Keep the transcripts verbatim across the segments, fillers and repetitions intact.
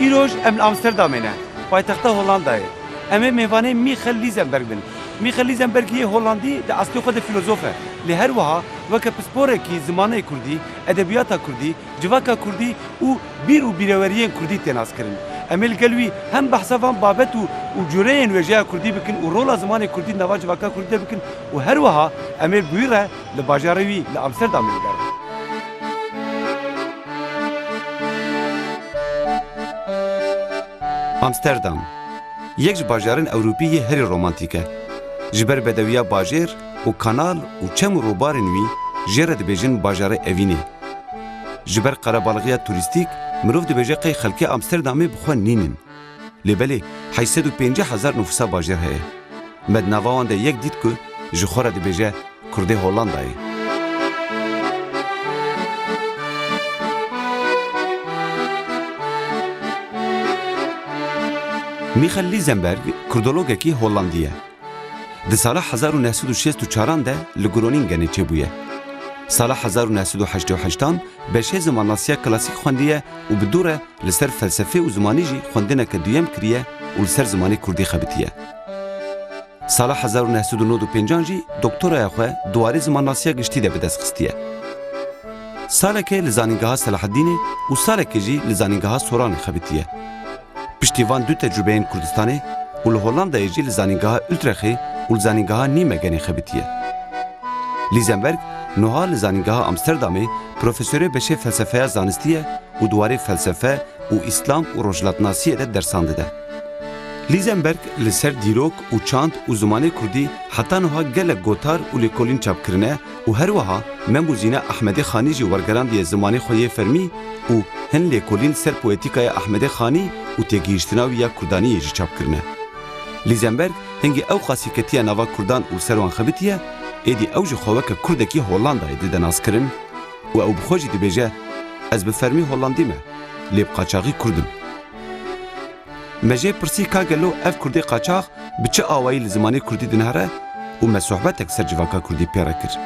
Îroj em li Amsterdamê ne, paytexta Hollandayê. Em ê mêvanê Michel Lisenberg bin. Michel Lisenberg yê Hollandî di eslê xwe de fîlozof e, lê her wiha weke pisporekî zimanê kurdî, edebiyata kurdî, civaka kurdî û bîr û bîreweriyên kurdî tê naskirin. Em ê li gel wî hem behsa van babet û, û cureyên wêjeya kurdî bikin û rola zimanê kurdî di nava civaka kurdî de bikin û her wiha em ê bi wî re li bajarê wî li Amsterdamê li ber bin. Amsterdam, yek ji bajarên Ewropî yê herî romantîk e. Ji ber bedewiya bajêr û kanal û çem û rûbarên wî, jê re dibêjin bajarê evînê. Ji ber qerebalxiya turîstîk, mirov dibêje qey xelkê Amsterdamê bi xwe nînin. Lê belê, heşt sed û pêncî hezar nifûsa bajêr heye. Me di nava wan de yek dît ku ji xwe re dibêje Kurdê Hollandayê. Michel Lisenberg kurdologekî Hollandî ye. Di sala hezar û neh sed û şêst û çaran de li Groningenê çêbûye. Sala hezar û neh sed û heştê û heştan beşê zimannasiya klasîk xwendiye û bi dû re li ser felsefê û zimanî jî xwendineke duyem kiriye û li ser zimanê kurdî xebitiye. Sala hezar û neh sed û nod û pêncan jî doktoraya xwe di warê zimannasiya giştî de bi dest xistiye. Salekê li Zanîngeha Selaheddînê û salekê jî li Zanîngeha Soranê xebitiye. Piştî van du tecrûbeyên Kurdistanê û li Hollandayê jî li Zanîngeha Utrexê û li Zanîngeha Nîmegenê xebitiye. Lisenberg niha li Zanîngeha Amsterdamê profesorê beşê felsefeya zanistî ye û di warê felsefe û Îslam û rojhilatnasiyê de dersan dide. Lisenberg li ser dîrok û çand û zimanê kurdî heta niha gelek gotar û lêkolîn çap kirine û her wiha Mem û Zîna Ehmedê Xanî jî wergerandiye zimanê xwe yê fermî û hin lêkolîn ser poetîkaya Ehmedê Xanî û têgihîştina wî ya kurdaniyê jî çap kirine. Lisenberg hingî ew qasî ketiye nava kurdan û li ser wan xebitiye, êdî ew jî xwe weke kurdekî Hollandayê dide naskirin û ew bi xwe jî dibêje, Ez bi fermî Hollandî me, lê bi qaçaxî kurd im. Me jê pirsî ka gelo ev kurdê qaçax bi çi awayî li zimanê kurdî dinihere û me sohbetek ser civaka kurdî pê re kir.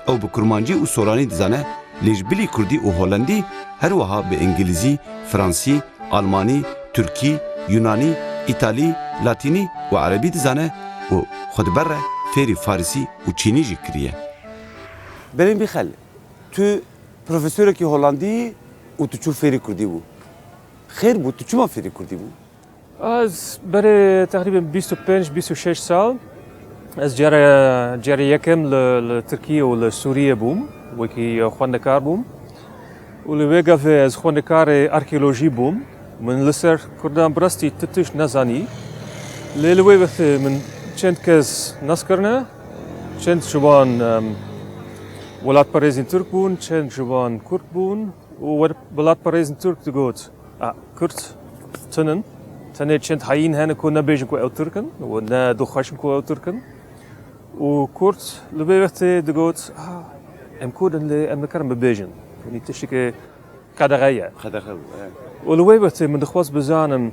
Ew bi kurmancî û soranî dizane, lê ji bilî kurdî û holendî her wiha bi îngilîzî, fransî, almanî, tirkî, yunanî, îtalî, latînî û erebî dizane û xwe di ber re fêrî farisî û çînî jî kiriye. Belê Mîxel, tu profesorekî holandî û tu çû fêrî kurdî bû. Xêr bû, tu çima fêrî kurdî bû? Ez berê teqrîben bîst û pênc bîst û şeş sal ez cara, cara yekem li, li Tirkiye û li Sûriye bûm, wekî xwendekar bûm. Û li wê gavê ez xwendekarê arkeolojî bûm. Min li ser Kurdan bi rastî tu tişt nezanî. Lê li wê wextê min çend kes nas kirine, çend ji wan, em, welatparêzên Tirk bûn, çend ji wan Kurd bûn. Û wer-, welatparêzên Tirk digot, a, Kurd tinin, tenê çend heyîn hene ku nebêjin ku ew Tirk in û ne dixweşin ku ew Tirk in. Û Kurd li vê wextê digot, a, em Kurd in lê em nikarin bibêjin. Yanî tiştekê qedexe ye. Qedexe bû, e. Û li wê wextê min dixwest bizanim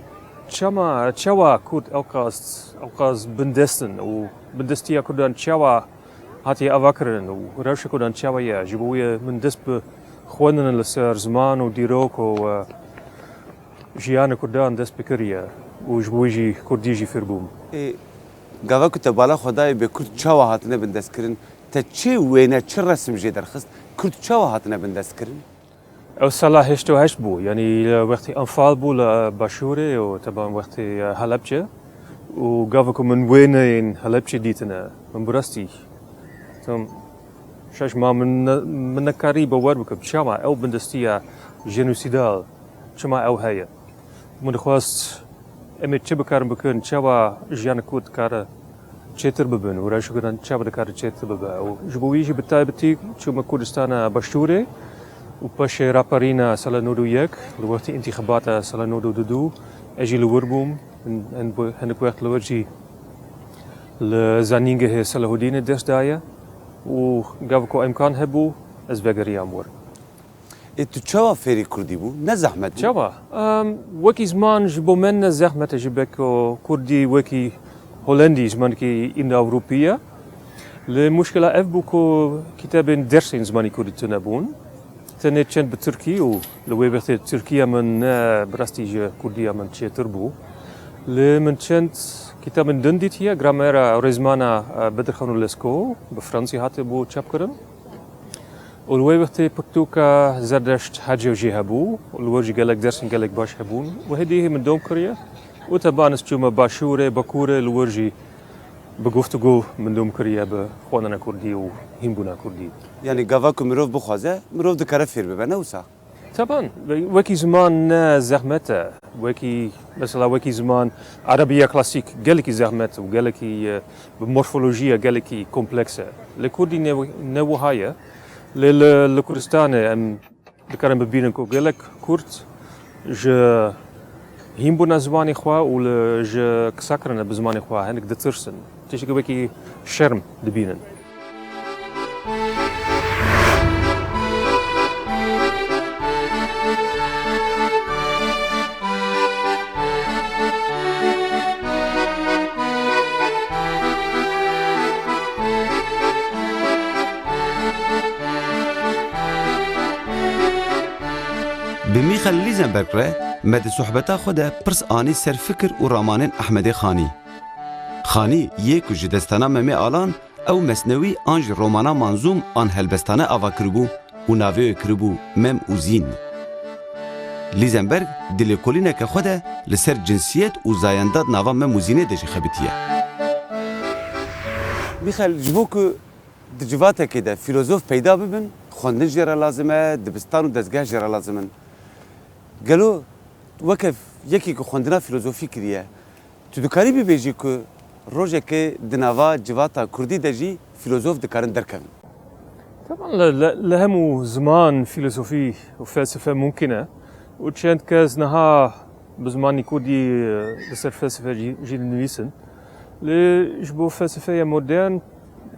çema, çawa Kurd ewqas, ewqas bindest in û bindestiya Kurdan çawa hatiye avakirin û rewşa Kurdan çawa ye. Ji bo wê min dest bi xwendin li ser ziman û dîrok û, e, jiyanê Kurdan dest bi kiriye û ji bo wê jî Kurdî jî fêr bûm. Ê, gava ku te bala xwe dayê bê Kurd çawa hatine bindestkirin, te çi wêne, çi resim jê derxist, Kurd çawa hatine bindestkirin? Ew sala heşt û heşt bû, yanî wextê enfal bû li başûrê û teban wextê Helebçe û gava ku min wêneyên Helebçe dîtine, min bi rastî tam şaş ma min ne, min nekarî bawer bikim çawa ew bindestiya jenosîdal çima ew heye. Min dixwest em ê çi bikarin bikin, çawa jiyanê Kurd dikare çêtir bibin û rewşa Kurdan çawa dikare çêtir bibe. Û ji bo wî jî bi taybetî çûme Kurdistana Başûrê û paşê raperîna sala nod û yek, li wextê întîxabata sala nod û du, ez jî li wir bûm. Hin-, hin-, hinek wext li wir jî li Zanîngehê Selahudînê ders daye û gava ku îmkan hebû, ez vegeriyam wir. Ê, tu çawa fêrî kurdî bû? Ne zehmet bû? Çawa? Em, wekî ziman ji bo me ne zehmet e, ji ber ku kurdî wekî holendî zimanekî îndo-ewropî ye. Lê muşkila ev bû ku kitabên dersên zimanê kurdî tune bûn. Tenê çend bi tirkî û li wê wextê tirkiya min ne bi rastî ji kurdiya min çêtir bû. Lê min çend kitabên din dîtiye, gramera Rêzmana, e, Bedirxan û Lesko bi fransî hatibû çapkirin. Û li wê wextê pirtûka Zerdeşt Hacê jî hebû, û li wir jî gelek dersên gelek baş hebûn. Û hêdî hê min dom kiriye. Û teban ez çûme başûrê, bakurê, li wir jî bi guftûgo min dom kiriye bi xwendina kurdî û hînbûna kurdî. Yanî gava ku mirov bixwaze, mirov dikare fêr bibe, ne wisa? Teban, we-, wekî ziman ne zehmet e. Wekî, mesela wekî ziman erebiya klasîk gelekî zehmet û gelekî, e, bi morfolojiya gelekî kompleks e. Li kurdî ne, ne wiha ye. Lê li, li Kurdistanê em dikarin bibînin ku gelek kurd ji hînbûna zimanê xwe û li, ji qisakirina bi zimanê xwe hinek ditirsin. Tiştekî wekî şerm dibînin. Bi Michael Lizenberg re me di sohbeta xwe de pirs anî ser fikir û ramanên Ehmedê Xanî. Xanî yê ku ji destana Memê Alan ew mesnewî an jî romana manzûm an helbestane ava kiribû û navê wê kiribû Mem û Zîn. Lizenberg di lêkolîneke xwe de li ser cinsiyet û zayendad nava Mem û Zînê de jî xebitiye. Mîxel, ji bo ku di civatekê de fîlozof peyda bibin, xwendin jê re lazim e, dibistan û dezgeh jê re lazim in. Gelo weke yekî ku xwendina fîlozofî kiriye, tu dikarî bibêjî ku rojekê di nava civata kurdî de jî fîlozof dikarin derkevin? Teban li, li, li hemû ziman fîlozofî û felsefe mumkin e û çend kes niha bi zimanî kurdî, e, li ser felsefe jî, jî dinivîsin. Lê ji bo felsefeya modern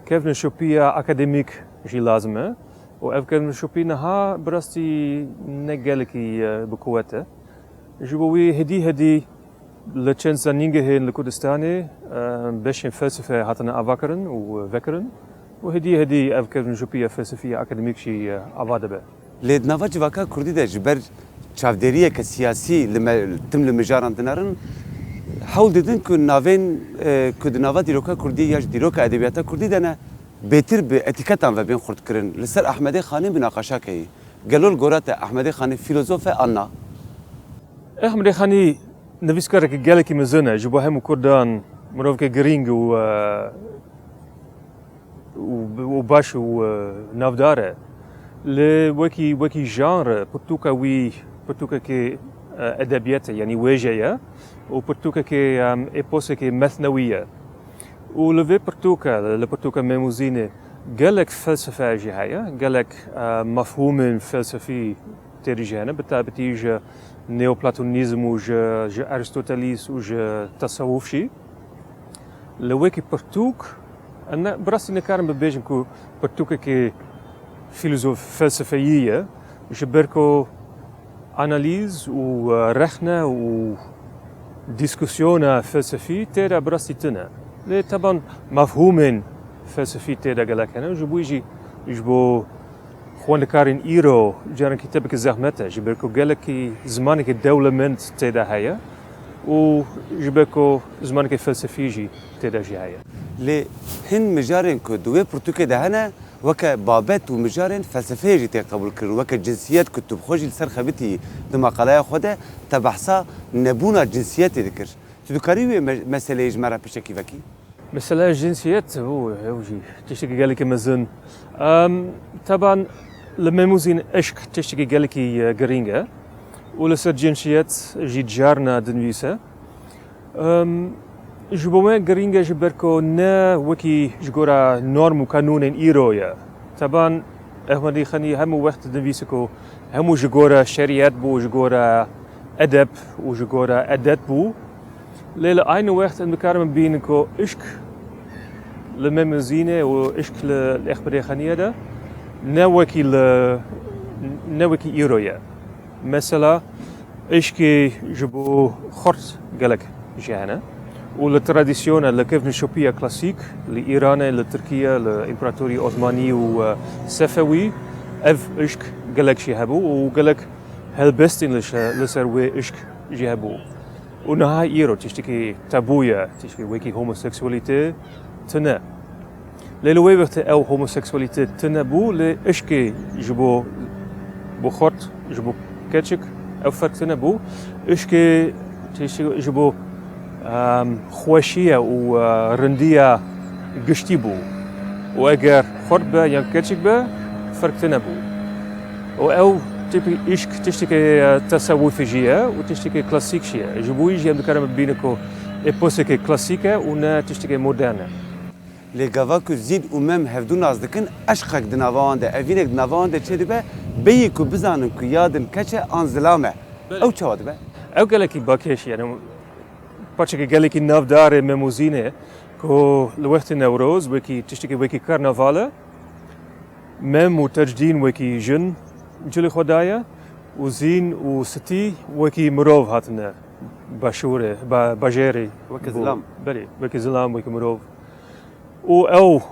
kevneşopiya akademîk jî lazim e û ev kevneşopî niha bi rastî ne gelekî, e, bi quwet e. Ji bo wî hêdî hêdî li çend zanîngehên li Kurdistanê, e, beşên felsefe hatine avakirin û vekirin û hêdî hêdî ev kevneşopiya felsefî ya akademîk jî, e, ava dibe. Lê di nava civaka kurdî de ji ber çavdêriyeke siyasî li me, tim li mijaran dinerin, hewl didin ku navên, e, ku di nava dîroka kurdî ya ji dîroka edebiyata kurdî de ne, bêtir bi etîketan ve bên xurtkirin. Li ser Ehmedê Xanî minaqaşa keyî. Gelo li gora te Ehmedê Xanî fîlozof e an na? Ehmedê Xanî nivîskarekî gelekî mezin e, ji bo hemû kurdan mirovekî girîng û, e, û, û baş û, e, navdar e. Lê wekî, wekî janre, pirtûka wî pirtûkekê, e, edebiyat e, yanî wêje ye û pirtûkekê, em, êposekê mesnewî ye. Û li vê pirtûke, li pirtûka Mem û Zînê gelek felsefe jî heye, gelek, e, mefhûmên felsefî têdî jî hene, bi taybetî ji neoplatonîzm û ji, ji Aristotelîs û ji tesewuf jî. Li wekî pirtûk, em ne, bi rastî nikarin bibêjin ku pirtûkekê fîlozof felsefeyî ye, ji ber ku analîz û, e, rexne û dîskusyona felsefî tê de bi rastî tune. Lê teban mefhûmên felsefî tê de gelek hene. Ji bo jî, ji bo xwendekarên îro caran kitêbeke zehmet e, ji ber ku gelekî zimanekî dewlemend tê de heye û ji ber ku zimanekî felsefî jî tê de jî heye. Lê hin mijarên ku di wê pirtûkê de hene, weke babet û mijarên felsefeyê jî tê qebûl kirin, weke cinsiyet ku tu bi xwe jî li ser xebitî di maqaleya xwe de te behsa nebûna cinsiyetê dikir. Tu dikarî wê me-, meseleyê ji me re piştekî vekî? Mesela cinsiyet, û ew jî tiştekî gelekî mezin. Em, teban li Mem û Zîn eşq tiştekî gelekî, e, girîng e û li ser cinsiyet jî carna dinivîse. Em, ji bo me girîng e ji ber ku ne wekî ji gora norm û kanûnên îro ye. Teban Ehmedê Xanî hemû wext dinivîse ku hemû ji gora şerîet bû, ji gora edeb û ji gora edet bû. Lê li aynî wext em dikarin bibînin ku îşk li Mem û Zînê û îşk li, li Ehmedê Xaniyê de ne wekî li, ne wekî îro ye. Mesela, îşkê ji bo xurt gelek jî hene û li tradîsyona, li kevnişopiya klasîk, li Îranê, li Tirkiye, li Împaratorî Osmanî û, e, Sefewî, Ev işk gelek jî hebû û gelek helbestên li şe-, li ser wê işk jî hebû. Û niha îro tiştekî tabû ye, tiştekî wekî homoseksualîte tune. Lê li wê wextê ew homoseksualîte tune bû, lê işkê ji bo, bo xort, ji bo keçik, ew ferq tune bû. Işkê tiştekî ji bo, em, xweşiye û, e, rindiye giştî bû. Û eger xort be yan keçik be, ferq tune bû. Û ew tîpî îşk tiştekî, e, tesewufî jî ye û tiştekî klasîk jî ye. Ji bo wî jî em dikarin bibînin ku eposekê klasîk e û ne tiştekî modern e. Lê gava ku Zîn û Mem hevdû nas dikin, eşqek di nava wan de, evînek di nava wan de çêdibe, bêyî ku bizanin ku ya din keç e an zilam e. Belê. Ew çawa dibe? Ew gelekî bakêş, yani parçekî gelekî navdar e Mem û Zînê, ku li wextê Newroz wekî tiştekî wekî karnaval e, Mem û Tecdîn wekî jin cilê xwe daye û Zîn û Sitî wekî mirov hatine başûrê, ba-, bajêrê. Wekî zilam. Belê, wekî zilam, wekî mirov. Û ew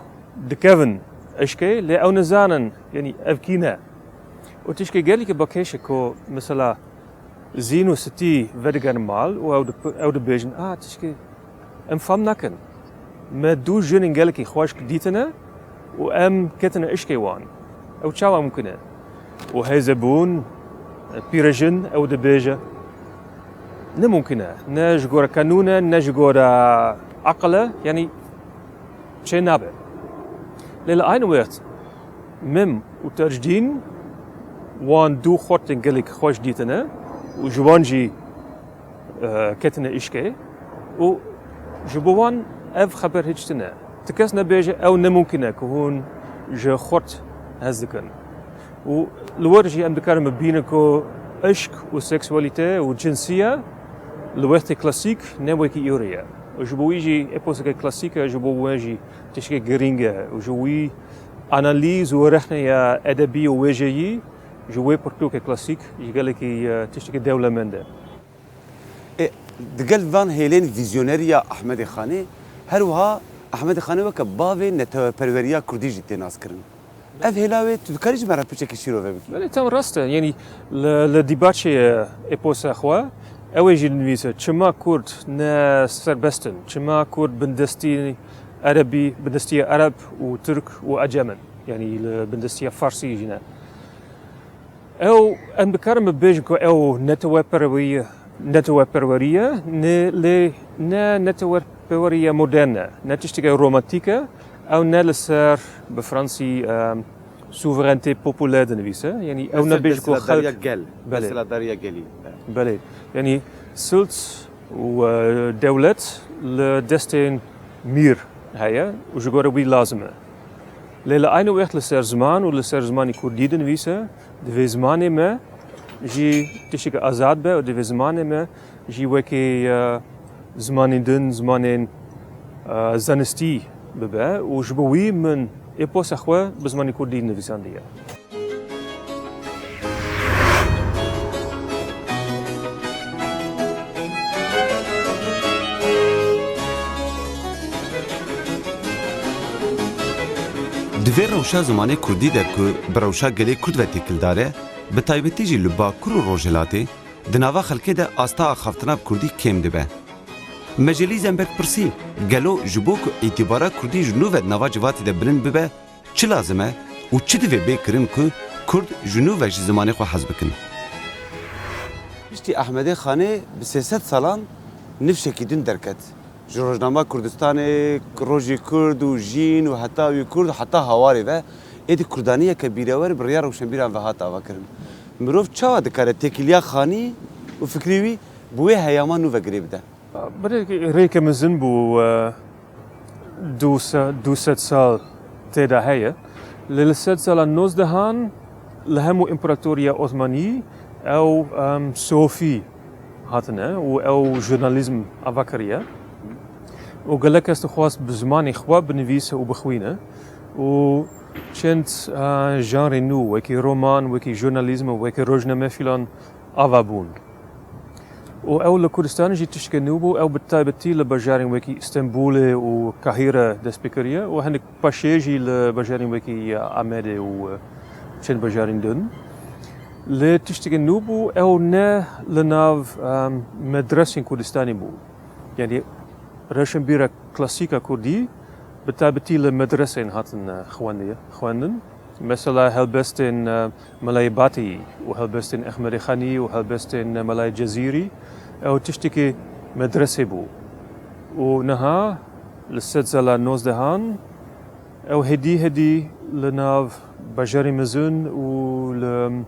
dikevin eşkê, lê ew nizanin, yanî ev kî ne. Û tişkê gelekî bakêş e ku, mesela, Zîn û Sitî vedigerin mal û ew dip-, ew dibêjin, "A, tişkê em fam nakin. Me du jinên gelekî xweşk dîtine û em ketine eşkê wan. Ew çawa mumkin e?" Û hêzebûn, pîrejin, ew dibêje, "Ne mumkin e. Ne ji gora qanûn e, ne ji gora aqil e. Yanî çê nabe." Lê li aynî wext Mem û Tecdîn wan du xortên gelek xweş dîtine û ji wan jî, e, ketine îşkê û ji bo wan ev xeber hiç tune. Ti kes nebêje ew ne mumkin e ku hûn ji xort hez dikin. Û li wir jî em dikarin bibînin ku eşq û seksualîte û cinsiye li wextê klasîk ne wekî îro ye. Û ji bo wî jî eposeke klasîk e, ji bo we jî tiştekî girîng e. Û ji wî analîz û rexneya edebî û wêjeyî ji wê pirtûkê klasîk jî gelekî, e, tiştekî dewlemend e. Ê, digel van hêlên vîzyonerî ya Ehmedê Xanê, her wiha Ehmedê Xanê weke bavê neteweperweriya kurdî jî tê naskirin. Ev hêla wê tu dikarî ji me re piçekî şîrove bikî? Belê, tam rast e. Yanî li, li dîbaçê, e, eposa xwe, ew ê jî dinivîse, çima kurd ne serbest in, çima kurd bindestî erebî, bindestiya ereb û tirk û ecem in. Yanî li bindestiya farsî jî ne. Ew, em dikarin bibêjin ku ew neteweperwerî, neteweperwerî ye, ne, lê ne neteweperweriya modern e, ne tişteke romantîk e, ew ne li ser, bi fransî, em, souveraineté populaire dinivîse. Yanî ew nebêje ku xelk. Desthilatdariya gel. Belê. Desthilatdariya gelî. Belê. Yanî silt û, e, dewlet li destên mîr heye û ji gora wî lazim e. Lê li aynî wext li ser ziman û li ser zimanê kurdî dinivîse, divê zimanê me jî tişteke azad be û divê zimanê me jî wekî, e, zimanên din, zimanên, e, zanistî bibe û ji bo wî min êposa xwe bi zimanê kurdî nivîsandiye. Di vê rewşa zimanê kurdî de ku bi rewşa gelê kurd ve têkildar e, bi taybetî jî li Bakur û Rojhilatê, di nava xelkê de asta axaftina bi kurdî kêm dibe. Me ji Lîzenberg pirsî, gelo ji bo ku îtîbara kurdî ji nû ve di nava civatê de bilind bibe, çi lazim e û çi divê bê kirin ku kurd ji nû ve ji zimanê xwe hez bikin? Piştî Ehmedê Xanê bi sê sed salan nifşekî din derket. Ji rojnama Kurdistanê, Rojî Kurd û Jîn û heta wî Kurd û heta hawarê ve êdî kurdaniyeke bîrewer bi rêya rewşenbîran ve hat avakirin. Mirov çawa dikare têkiliya Xanî û fikrî wî bi wê heyama nû ve girê bide? Belê rêke mezin bû, e, du se-, du sed sal tê de heye. Lê li sed sala nozdehan li hemû împaratoriya Osmanî ew, em, sofî hatine û ew jurnalîzm ava kiriye. Û gelek kes dixwest bi zimanê xwe binivîse û bixwîne. Û çend, e, janrê nû, wekî roman, wekî jurnalîzm, wekî rojname filan ava bûn. Û ew li Kurdistanê jî tişteke nû bû, ew bi taybetî li bajarên wekî Stenbolê û Kahîre dest pê kiriye û hinek paşê jî li bajarên wekî Amedê û, Çend bajarên din. Lê tiştekî nû bû, ew ne li nav, em, medresên Kurdistanê bû. Yanî rewşenbîra klasîk a Kurdî bi taybetî li medresên hatin, e, xwendê-, xwendin. Mesela helbestên, e, Melayê Bateyî û helbestên Ehmedê Xanî û helbestên, e, Melayê Cezîrî, ew tiştekî medresê bû. Û niha li sedsala nozdehan ew hêdî hêdî li nav bajarê mezin û li,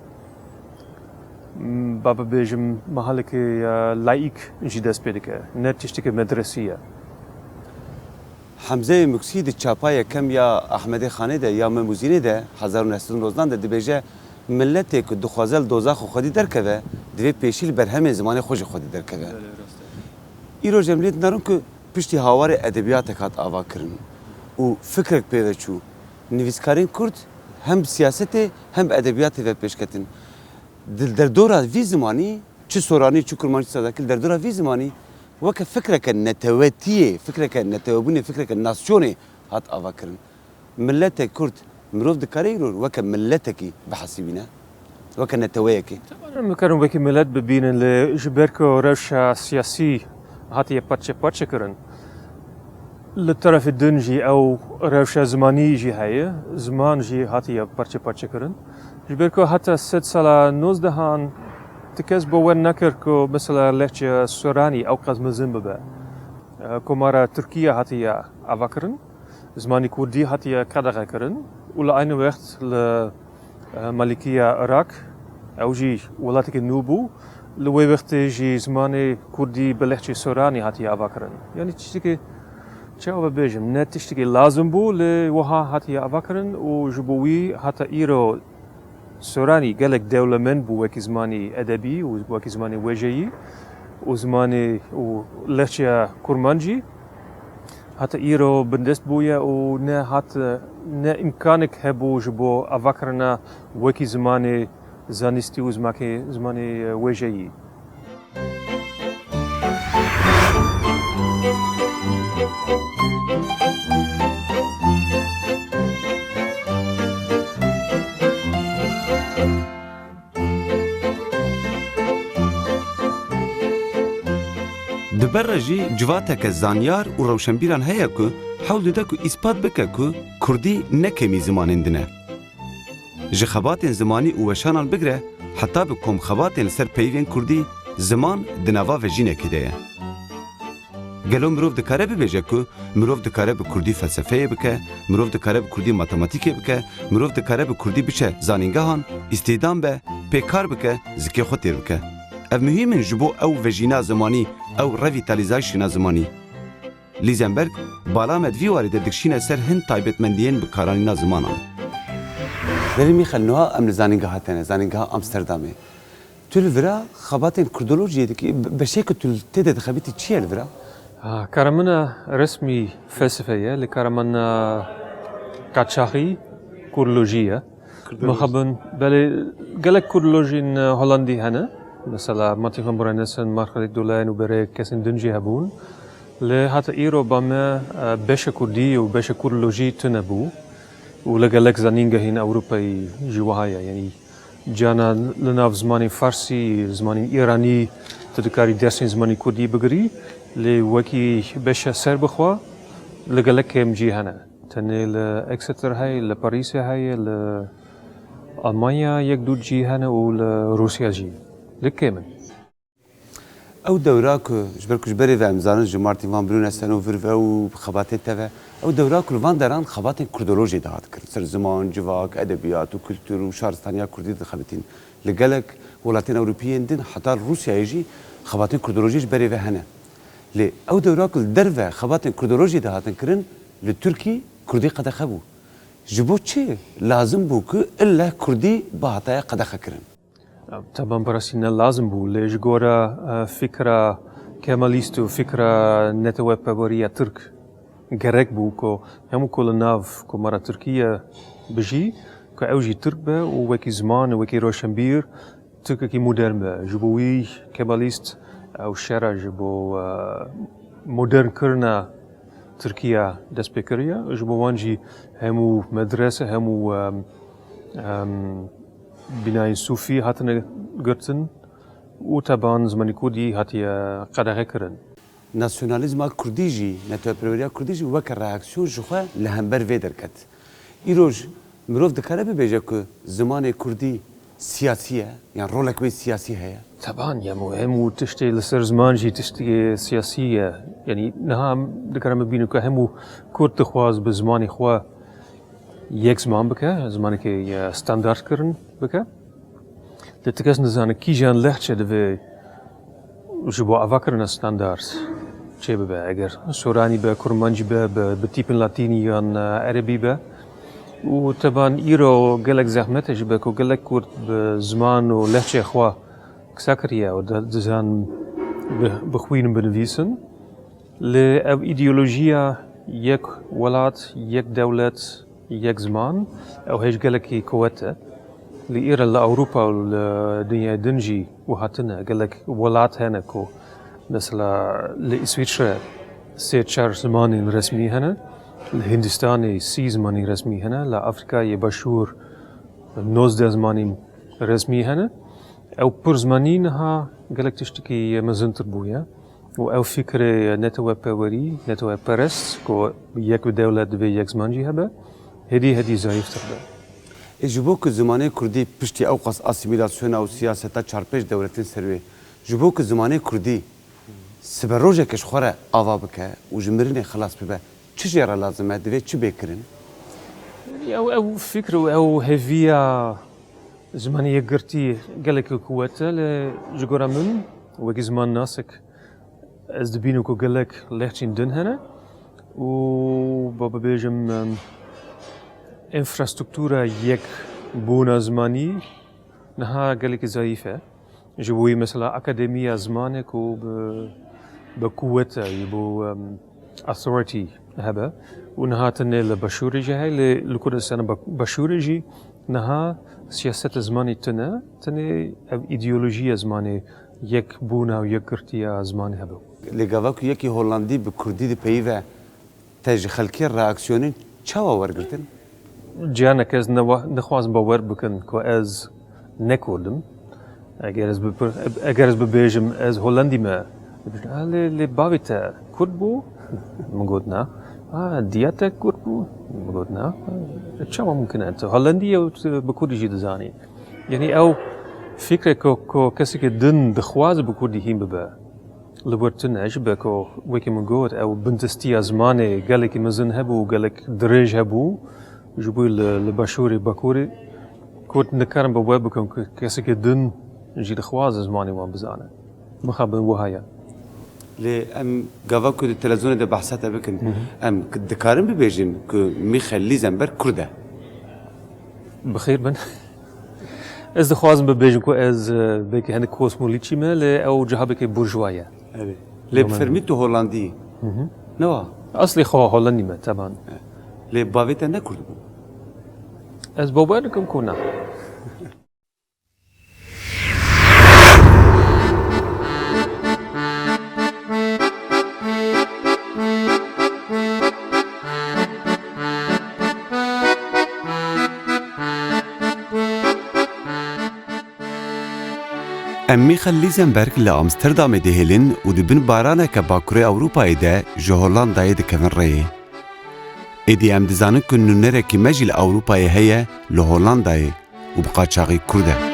m, ba bibêjim, mehalekê, e, laîk jî dest pê dike. Ne tiştekî medresî ye. Hemzeyê Muksî di çapa yekem ya Ehmedê Xanê de ya Mem û Zînê de hezar û neh sed û nozdan de dibêje, miletê ku dixwaze li dozaxa xwedî derkeve, divê pêşî li berhemên zimanê xwe jî xwedî derkeve. Belê, rast e. Îroj em lê dinarin ku piştî hawarê edebiyatek hat ava kirin û fikrek pê ve çû. Nivîskarên Kurd hem bi siyasetê hem bi edebiyatê ve pêş ketin. Di derdora vî zimanî, çi soranî, çi kurmancî, çi sazakî, li derdora vî zimanî weke fikreke netewetiyê, fikreke netewebûnê, fikreke nasyonê hat ava kirin. Miletek Kurd, mirov dikare îro weke miletekî bihesibîne, weke neteweyekê? Em dikarin wekî milet bibînin, lê ji ber ku rewşa siyasî hatiye parçe parçe kirin, li terefê din jî ew rewşa zimanî jî heye, ziman jî hatiye parçe parçe kirin. Ji ber ku heta sedsala nozdehan ti kes bawer nekir ku mesela lehçeya soranî ew qas mezin bibe. Komara Tirkiye hatiye avakirin, zimanê kurdî hatiye qedexe kirin û li aynî wext li, e, Malikiya Iraq, ew jî welatekî nû bû, li wê wextê jî zimanê kurdî bi lehçê soranî hatiye avakirin. Yanî tiştekî, çawa bibêjim, ne tiştekî lazim bû, lê wiha hatiye avakirin û ji bo wî heta îro soranî gelek dewlemend bû wekî zimanê edebî û wekî zimanê wêjeyî û zimanê û lehçeya kurmancî. Heta îro bindest bûye û ne hat, ne îmkanek hebû ji bo avakirina wekî zimanê zanistî û zimakê-, zimanê wêjeyî. Di ber re jî civateke zanyar û rewşenbîran heye ku hewl dide ku îspat bike ku kurdî ne kêmî zimanên din e. Ji xebatên zimanî û weşanan bigre heta bi komxebatên li ser peyvên kurdî, ziman di nava vejînekê de ye. Gelo mirov dikare bibêje ku mirov dikare bi kurdî felsefeyê bike, mirov dikare bi kurdî matematîkê bike, mirov dikare bi kurdî biçe zanîngehan, îstîhdam be, pê kar bike, zikê xwe têr bike? Ev muhîm in ji bo ew vejîna zimanî, ew revîtalîzayîşîna zimanî. Lîzenberg, bala me di vî warî de dikişîne ser hin taybetmendiyên bi karanîna zimanan. Berî Mîxel, niha em li zanîngeha te ne, zanîngeha Amsterdamê. Tu li vira xebatên kurdolojiyê dikî, be-, beşê ku tu tê de dixebitî çi ye li vira? Ha, kara min a resmî felsefe ye, lê kara min a qaçaxî kurdolojî ye. Kurdolojî. Mixabin, belê, gelek kurdolojîn, e, Holandî hene. Mesela Martin van Buren Nissen, Margaret Dolayen û berê kesên din jî hebûn. Lê heta îro ba me, e, beşa kurdî û beşa kurdolojî tune bû. Û li gelek zanîngehên Ewropayî jî wiha ye. Yanî cana li nav zimanê farsî, zimanên îranî, tu dikarî dersên zimanê kurdî bigirî, lê wekî beşa serbixwe li gelek kêm jî hene. Tenê li Exeter heye, li Parîsê heye, li Almanya yek dû cî hene û li Rûsya jî. Li kêm in. Ew dewra ku ji ber ku ji berê ve em zanin ji Martin van Buren Nissen û vir ve û xebatê te ve, ew dewra ku li van deran xebatên kurdolojê dihat kirin. Ser ziman, civak, edebiyat û kultur û şaristaniya kurdî dixebitîn. Li gelek welatên Ewropî yên din heta Rûsyayê jî xebatên kurdolojî ji berê ve hene. Lê ew dewra ku li derve xebatên kurdolojî dihatin kirin, li Tirkî kurdî qedexe bû. Ji bo çi lazim bû ku ille kurdî bihataya qedexe kirin? Teban bi rastî ne lazim bû, lê ji gora, e, fikra kemalîst û fikra netewepeveriya tirk gerek bû ku hemû ku li nav Komara Tirkiye bijî, ku ew jî tirk be û wekî ziman û wekî roşenbîr tirkekî modern be. Ji bo wî kemalîst ew şera ji bo, e, modernkirina Tirkiye dest pê kiriye. Ji bo wan jî hemû medrese, hemû, e, Em, bînayên sûfî hatine girtin û teban zimanê kurdî hatiye qedexekirin. Nasyonalîzma kurdî jî, netewperweriya kurdî jî weke reaksiyon ji xwe li hember vê derket. Îroj mirov dikare bibêje ku zimanê kurdî siyasî ye, yan rolek wê siyasî heye? Teban, ya hemû tiştê li ser ziman jî tiştê siyasî ye. Yanî niha em dikarin bibînin ku hemû kurd dixwaz bi zimanê xwe yek ziman bike, zimanekî, e, standard kirin bike. Lê ti kes nizane kîjan lehçe divê ji bo avakirina standard çêbibe. Eger soranî be, kurmancî be, bi, bi tîpên latînî yan, e, erebî be. Û teban îro gelek zehmet e jî be ku gelek kurd bi ziman û lehçeyê xwe qisa kiriye û di-, dizan bi-, bixwînin, binivîsin. Lê ev îdeolojiya yek welat, yek dewlet, yek ziman, ew hêj gelekî kuwet e. Li îre li Ewropa û li dinyayê din jî wiha tune. Gelek welat hene ku mesela li Îswîçre sê çar zimanên resmî hene. Li Hindistanê sî zimanên resmî hene. Li Afrîkayê Başûr nozdeh zimanên resmî hene. Ew pirzmanî niha gelek tiştekî mezintir bûye û ew fikrê neteweperwerî, neteweperest ku yek bi dewlet divê yek ziman jî hebe, hêdî hêdî zayîftir be. Ê, ji bo ku zimanê kurdî piştî ewqas asîmîlasyona û siyaseta çarpêş dewletên ser wê, ji bo ku zimanê kurdî siberojeke ji xwe re ava bike û ji mirinê xilas bibe, çi jê re lazim e? Divê çi bê kirin? Ew, ew fikr û ew hêviya zimanê yekgirtî gelekî kuwet e, lê ji gora min, wekî zimannasek, ez dibînim ku gelek lehçên din hene û, ba bibêjim, em, enfrastruktura yekbûna zimanî niha gelekî zayîf e. Ji bo wî mesela akademiya zimanê ku bi, bi kuwet e, ji bo, em, authority hebe. Û niha tenê li Başûrê jî heye, lê li Kurdistanê Ba-, Başûrê jî niha siyaseta zimanê tune, tenê ev îdeolojiya zimanê, yekbûna û yekgirtiya zimanê hebe. Lê gava ku yekî Hollandî bi kurdî dipeyive, te ji xelkê reaksiyonên çawa wergirtin? Ciyanek, ez newa-, nexwazim bawer bikin ku ez ne kurd im. Eger ez bipir-, eger ez bibêjim ez Hollandî me, dibêjin, "Ah, lê, lê bavê te kurd bû?" Min got, "Na." "Ah, diya te kurd bû?" Min got, "Na." "Çawa mumkin e? Tu Hollandî ye û tu bi kurdî jî dizanî." Yanî ew fikrê ku, ku kesekî din dixwaze bi kurdî hîn bibe, li wir tune, ji ber ku wekî min got, ew bindestiya zimanê gelekî mezin hebû û gelek dirêj hebû, ji bo li, li Başûrê, Bakurê, Kurd nikarin bi we bikin ku kesekî din jî dixwaze zimanê wan bizane. Mixabin wiha ye. Lê em gava ku di televîzyonê de behsa te bikin, Hı hı. em dikarin bibêjin ku Michel Liesenberg Kurd e? Bi xêr bin. Ez dixwazim bibêjim ku ez, e, belkî hinek kosmolîtçî me, lê ew cihabekê burjuwa ye. Evet. Lê bi Normal. fermî tu Hollandî yî. Hı hı. Ne wa? Aslê xwe Hollandî me, teban. Lê bavê te ne Kurd bû? Ez bawer dikim ku na. Em Michel Liesenberg li Amsterdamê dihêlin û di bin baraneke Bakurê Ewropayê de ji Hollandayê dikevin rêyê. Êdî em dizanin ku nûnerekî me jî li Ewropayê heye, li Hollandayê û bi qaçaxî Kurd e.